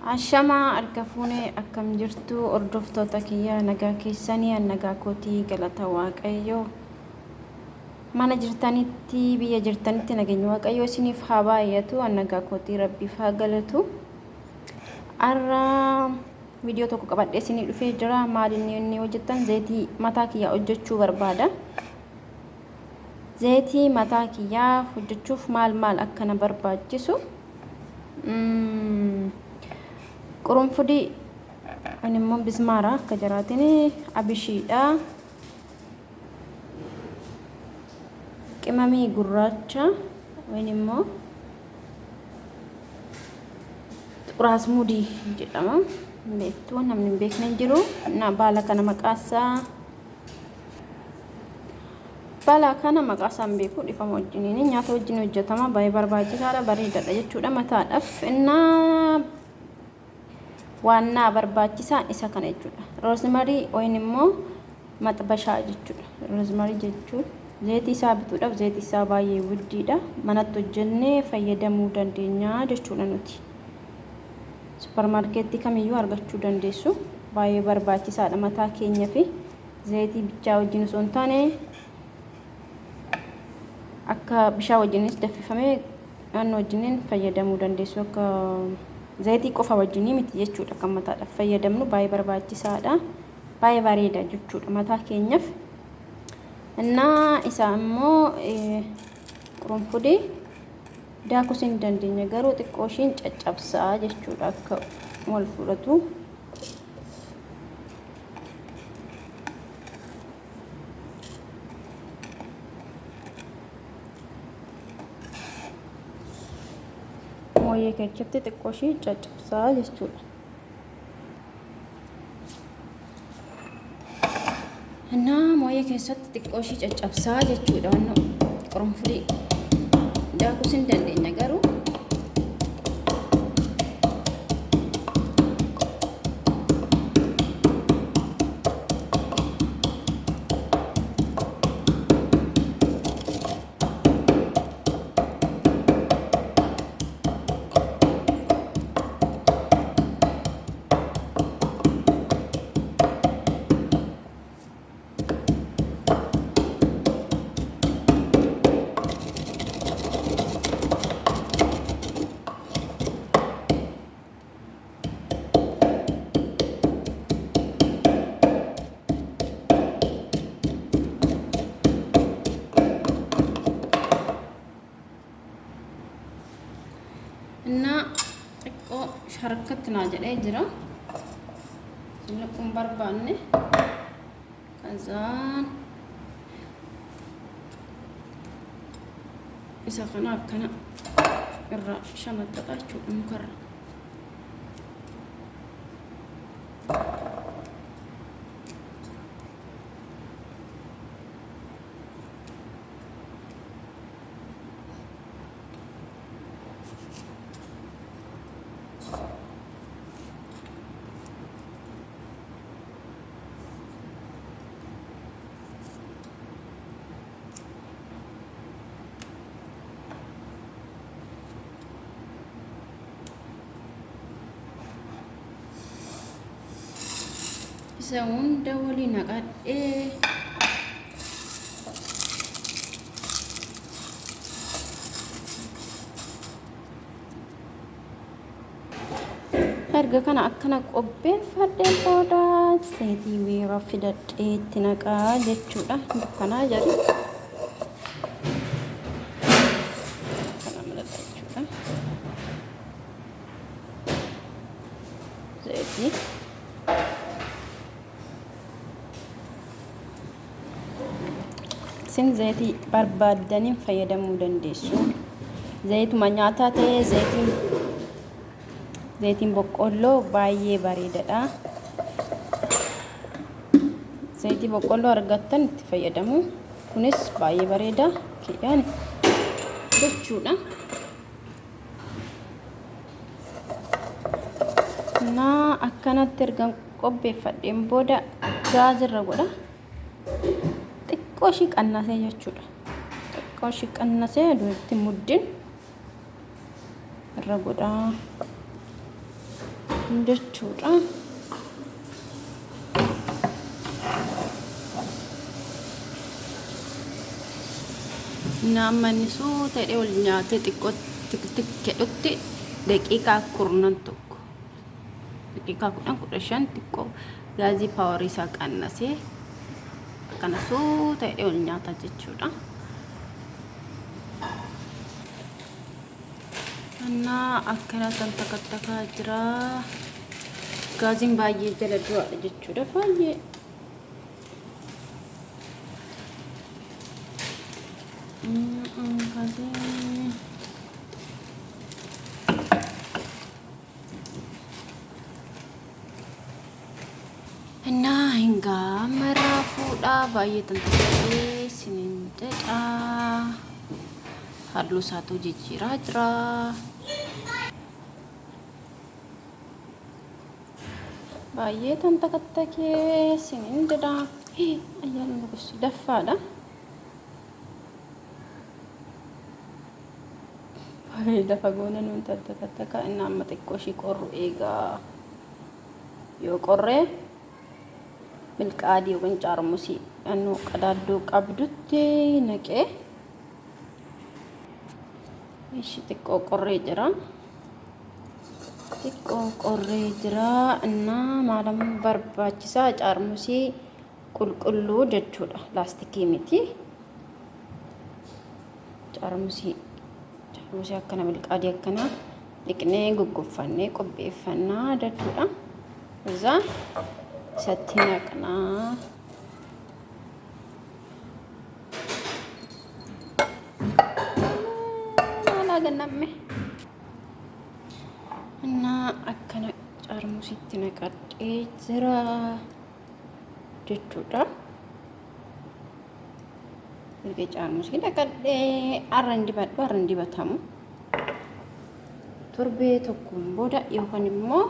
Ashamaa harka fuunee akkam jirtu hordoftoota kiyya nagaa keessanii an nagaa kootii galata waaqayyoo mana jirtanitti biyya jirtanitti nageenya waaqayyoo isiniif haa baay'atu an nagaa kootii rabbiif haa galatu. Har'a viidiyoo tokko qabadhee isinii dhufee jira. Maal inni inni hojjettan zayitii mataa kiyyaa hojjechuu barbaada. Zayitii mataa kiyyaa hojjechuuf maal maal akka na barbaachisu qurunfudii ani immoo bismaara akka jaraatiin abishiidha. Qimamii gurraacha wayin immoo Xuraasmudii jedhama. Beektuu namni hin beekne hin jiru. Na baala kana maqaasaa baala kana maqaasaa hin beeku dhifama wajjiniin nyaata wajjin hojjetama baay'ee barbaachisaadha bareedaadha jechuudha mataadhaaf innaa waannaa barbaachisaan isa kana jechuudha. Roosmarii wayin immoo maxbashaa jechuudha. Roosmarii jechuun zayitii isaa bituudhaaf zayitii isaa baay'ee wuddiidha. Manatti hojjennee fayyadamuu dandeenya jechuudha nuti. Supparmaarkeettii kamiyyuu argachuu dandeessu. Baay'ee barbaachisaadha mataa keenya fi zayitii bichaa wajjin osoo hin taane akka bishaan wajjinis danfifamee naannoo wajjiniin fayyadamuu dandeessu akka zayitii qofa wajjinii miti jechuudha kan mataadhaaf fayyadamnu baay'ee barbaachisaadha. Baay'ee bareeda jechuudha mataa keenyaaf. Innaa isaa immoo qurunfudii daakuus hin dandeenya garuu xiqqoo ishiin caccabsaa jechuudha akka wal fudhatu. Mooyyee keessatti xiqqoo ishii caccabsaa jechuudha. Innaa mooyee keessatti xiqqoo ishii caccabsaa jechuudha. Wanno qurunfulii daakuus hin dandeenya garuu Innaa xiqqoo harkatti naa jedhee jira. Laquun barbaanne. Kazaan isa kana akkana irraa shamaxxaxa jechuudha mukarra. Isa hunda waliin naqadhee erga kana akkana qopheeffadheen booda zayitii weeraa fidadhee itti naqaa jechuudha. Dukkanaa jedhu. Kana mul'ata jechuudha. Zayitii. Isin zayitii barbaaddaniin fayyadamuu dandeessu. Zayituma nyaataa ta'ee zayitiin zayitiin boqqoolloo baay'ee bareedadha. Zayitii boqqoolloo argattan itti fayyadamu. Kunis baay'ee bareeda kiyyaan jechuudha. Naa akkanatti ergan qopheeffadheen booda gaazirra godha. Xiqqoo ishii qannasee jechuudha. Xiqqoo ishii qannasee aduutti muddin irra godha. Jechuudha. Amma inni suuta jedhee wal nyaatee xiqqoo tik jedhutti daqiiqaa kurnan tokko daqiiqaa 10 15 xiqqoo gaazii paawarii isaa qannasee akkana suuta jedhee wal nyaata jechuudha. Annaa akkana kan takattakaa jira. Gaaziin baay'ee jala du'aadha jechuudha. Baay'ee. Gaaziin. Innaa hingaa maraa fuudhaa baay'ee tantakkee sinin jedha. Halluu isaatu jijjiiraa jira. Baay'ee tantakattakee sinin jedha. Ayyaanni nugus daffaadha. Baay'ee lafa goona nuun tantakattakka inni amma xiqqoo ishii qorru eegaa. Yoo qorree bilqaadii yookiin caarmusii annuu qadaadduu qabdutti naqee ishii xiqqoo qorree jira. Xiqqoo qorree jira. Innaa maalam barbaachisaa caarmusii qulqulluu jechuudha. Laastikii miti. Caarmusii caarmusii akkana bilqaadii akkana dhiqnee goggoffannee qopheeffannaa jechuudha. Izaa isatti naqnaa. Maalaa gannamme. Innaa akkana caarmusitti naqadhee jira jechuudha. Erga caarmusii naqadhee arra hin dibadhu arra hin dibatamu. Torbee tokkoon booda yookaan immoo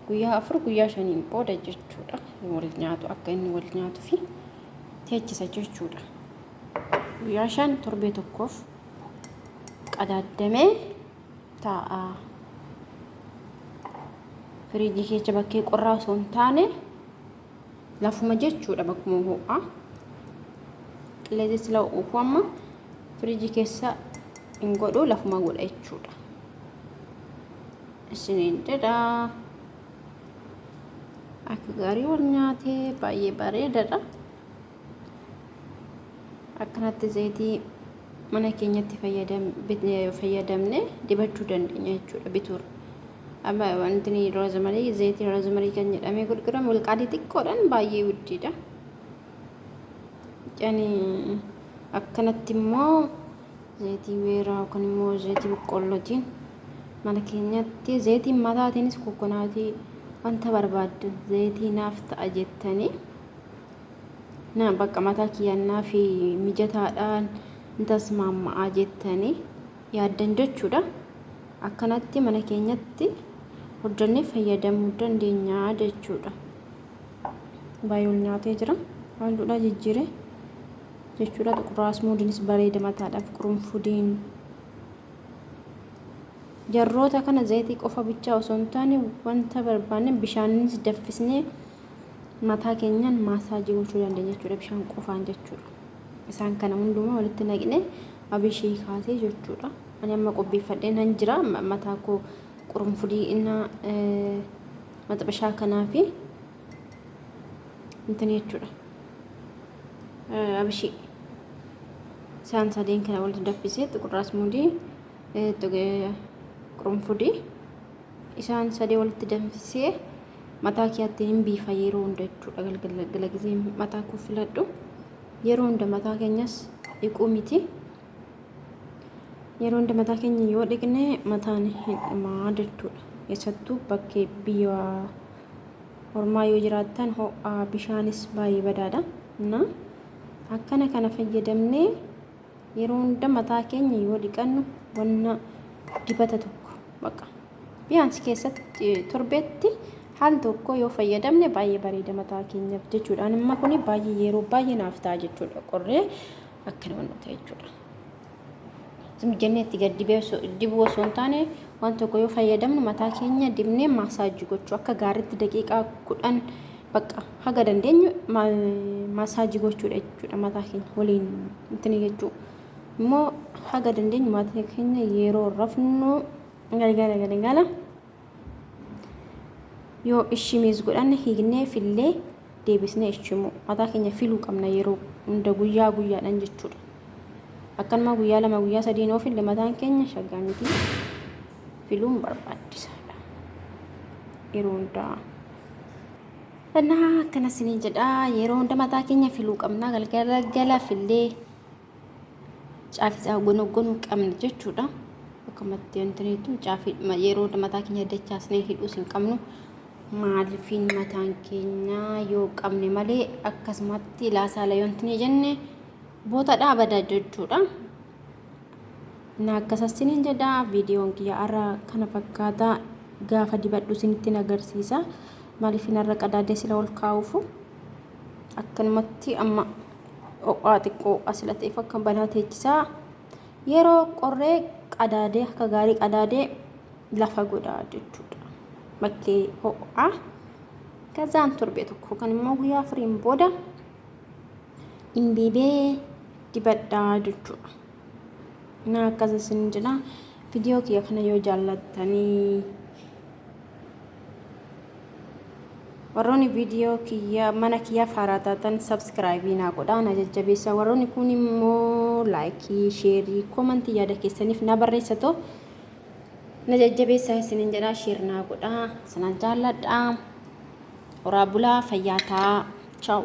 guyyaa 4 guyyaa 5n booda jechuudha. Wal nyaatu akka inni wal nyaatu fi teechisa jechuudha. Guyyaa 5 torbee tokkoof qadaaddamee taa'a. Firiijii keessa bakkee qorraa osoo hin taane lafuma jechuudha bakkuma ho'aa. Qilleensi sila ho'uuf amma firiijii keessa hin godhu lafuma godha jechuudha. Isiniin jedha. Akka gaarii wal nyaatee baay'ee bareedaadha. Akkanatti zayitii mana keenyatti fayyadamne dibachuu dandeenya jechuudha bituurra. Amma wanti roozmarii zayitii roozmarii kan jedhamee gurguramu wilqaadii xiqqoodhaan baay'ee guddiidha. Yani akkanatti immoo zayitii weeraa yookaan immoo zayitii boqqollootiin mana keenyatti zayitiin mataatiinis kokonaatii wanta barbaaddan zayitii naaf ta'a jettanii na bakka mataa kiyyannaa fi mijataadhaan hin tasmaamma'a jettanii yaaddan jechuudha. Akkanatti mana keenyatti hojjannee fayyadamuu dandeenya jechuudha. Baay'ee ol nyaatee jira. Halluudhaa jijjiire jechuudha. Xuquraa asmuudiinis bareeda mataadhaaf qurunfudiin. Jarroota kana zayitii qofa bichaa osoo hin taane wanta barbaanne bishaanis daffisnee mataa keenyaan maasaajii gochuu dandeenya jechuudha. Bishaan qofaan jechuudha. Isaan kana hundumaa walitti naqnee abishii kaasee jechuudha. Ani amma qopheeffadhee nan jira mataa koo qurunfudii innaa maxabashaa kanaa fi intini jechuudha. Abishii isaan sadeen kana walitti danfisee xuqur asmuudii qurunfudii isaan sadee walitti danfisee mataa kiyyaatti hin biifa yeroo hunda jechuudha. Galgala gisee mataa koo filadhu yeroo hunda mataa keenyas dhiquu miti. Yeroo hunda mataa keenya yoo dhiqne mataan hin dhumaa jechuudha. Keessattuu bakkee biyya ormaa yoo jiraattan ho'aa bishaanis baay'ee badaadha. Na akkana kana fayyadamnee yeroo hunda mataa keenya yoo dhiqannu wanna dibata tokko baqa. Biyaansi keessatti torbeetti haal tokko yoo fayyadamne baay'ee bareeda mataa keenyaaf jechuudha. Amma kuni baay'ee yeroo baay'ee naaf ta'a jechuudha. Qorree akkana wanna ta'e jechuudha. Jennee itti gad dibuu osoo hin taane, waan tokko yoo fayyadamnu mataa keenya dibnee maasaajii gochuu akka gaariitti daqiiqaa 10 bakka haga dandeenyu maasaajii gochuudha jechuudha. Mataa keenya waliin intini jechuu immoo haga dandeenyu mataa keenya yeroo rafnu galgala galgala yoo ishimiis godhanne hiiknee fillee deebisnee ishimu mataa keenya filuu qabna yeroo hunda guyyaa guyyaadhaan jechuudha. Akkanuma guyyaa 2 guyyaa 3 yoo fille mataan keenya shaggaa miti, filuun barbaachisaadha yeroo hundaa. Innaa akkana isiniin jedha, yeroo hunda mataa keenya filuu qabna, galgala gala fillee caafisaa gonogonuu qabna jechuudha. Akkamatti wanti caafii yeroo hunda mataa keenya dachaasnee hidhuus hin qabnu. Maaliifiin mataan keenya yoo qabne malee akkasumatti laasaala yoo wanti jenne boota dhaabada jechuudha. Na akkas isiniin jedha, viidiyoon kiyya har'a kana fakkaata, gaafa dibadhu isinitti agarsiisa. Maaliifin har'a qadaadee sila ol kaa'uufu akkanumatti amma ho'aa xiqqoo asila ta'eef akka banaa teechisaa, yeroo qorree qadaadee akka gaarii qadaadee lafa godhaa jechuudha. Bakkee ho'aa. Kazaan torbee tokko kan immoo guyyaa 4n booda dhimbiibee dibadhaa jechuudha. Na akkas isin jedha, viidiyoo kiyya kana yoo jaallattanii, warroonni viidiyoo kiyya mana kiyyaaf haaraa taatan sabskraayibii naa godhaa, na jajjabeessa. Warroonni kun immoo laayikii, sheerii, koomantii yaada keessaniif na barreessatoo na jajjabeessa isinin jedha. Sheer naa godhaa, isinan jaalladha. Horaa bulaa, fayyaa ta'aa. Chaawu.